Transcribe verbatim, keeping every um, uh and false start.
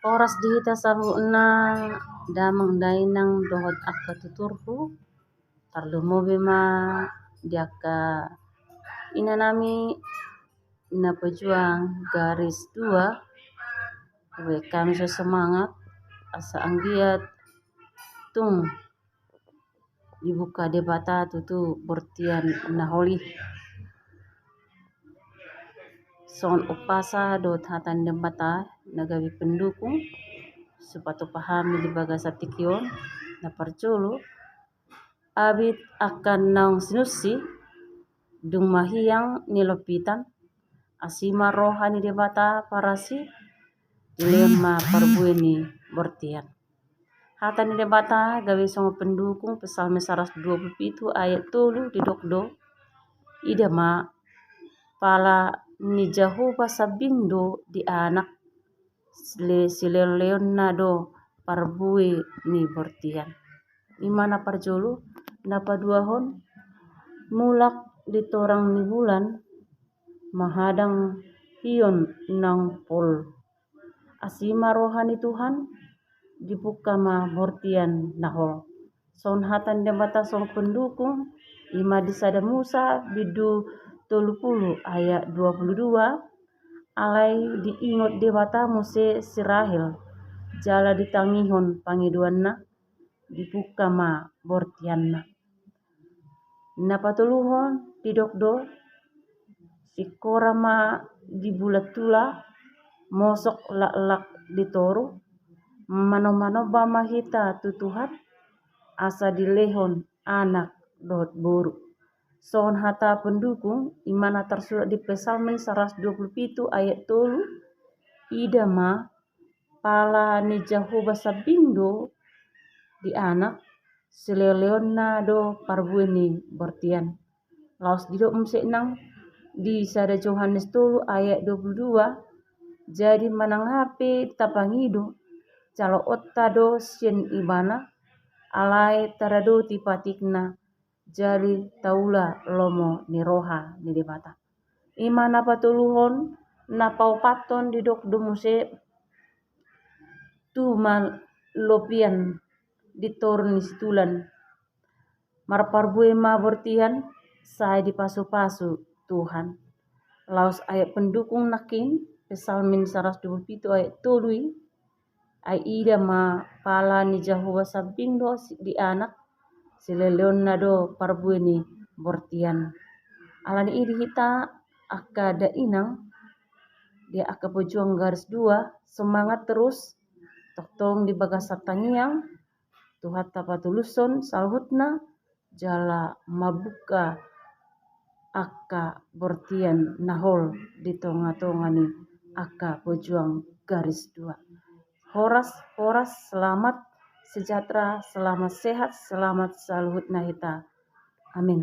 Horas di hita saluhutna, damang dainang dohot angka tuturhu, tarlumobi ma di angka inanami na pejuang garis dua. Baen hami so semangat asa anggiat tung dibuka Debata tutu bortian na holi. Songon umpasa dohot hata ni Debata na gabe pendukung, sipatupa hami di bagasan tingki on. Na parjolo, abit angka naung sinunsi, dung mahiang nilompitan, asi ma roha ni Debata parasi, dilehon ma parbue ni bortian. Hata ni Debata gabe songon pendukung, Psalmen saratus dua pulu pitu ayat tolu didok do: Ida ma, pala ni Jahowa sambing do di anak, sile-, silehonlehonna do parbue ni bortian. I ma na parjolo. Na paduahon, mulak di torang ni bulan, mahadang hion naung pol. Asi ma roha ni Tuhan, dibuka ma bortian na hol. Songon hata ni Debata songon pendukung, i ma di sada Musa bindu tolu pulu ayat dua pulu dua: Alai diingot Debata muse si Rahel, jala ditangihon pangidoanna, dibuka ma bortianna. Na patoluhon didok do: Singkorak ma di bulan tula, mosok laklak di toru, manom-manomba ma hita tu Tuhan, asa dilehon anak dohot boru. Songon hata pendukung, i ma na tarsurat di Psalmen saratus dua pulu pitu ayat tolu: Ida ma, pala ni Jahowa sambing do di anak, silehonlehonna do parbue ni bortian. Laos didok muse nang di sada Johannes tolu ayat dua pulu dua: Jadi manang aha pe tapangido, jaloonta do sian Ibana, alai taradoti patikna, jadi taula lomo ni roha ni Debata. I ma na patoluhon. Na paopathon didok do muse tu ma lopian di toru ni situlan. Marparbue ma bortian, sai dipasu-pasu Tuhan. Laos ayat pendukung nangkin, Psalmen saratus dua pulu pitu ayat tolu i: Ai ida ma, pala ni Jahowa sambing do si-, di anak, silehonlehonna do parbue ni bortian. Alani i di hita angka dainang, di angka pejuang garis dua, semangat terus, tongtong di bagasan tangiang, Tuhanta patulushon saluhutna, jala mambuka angka bortian na hol di tonga-tonga ni angka pejuang garis dua. Horas, horas, selamat sejahtera, selamat sehat, selamat saluhutna hita. Amin.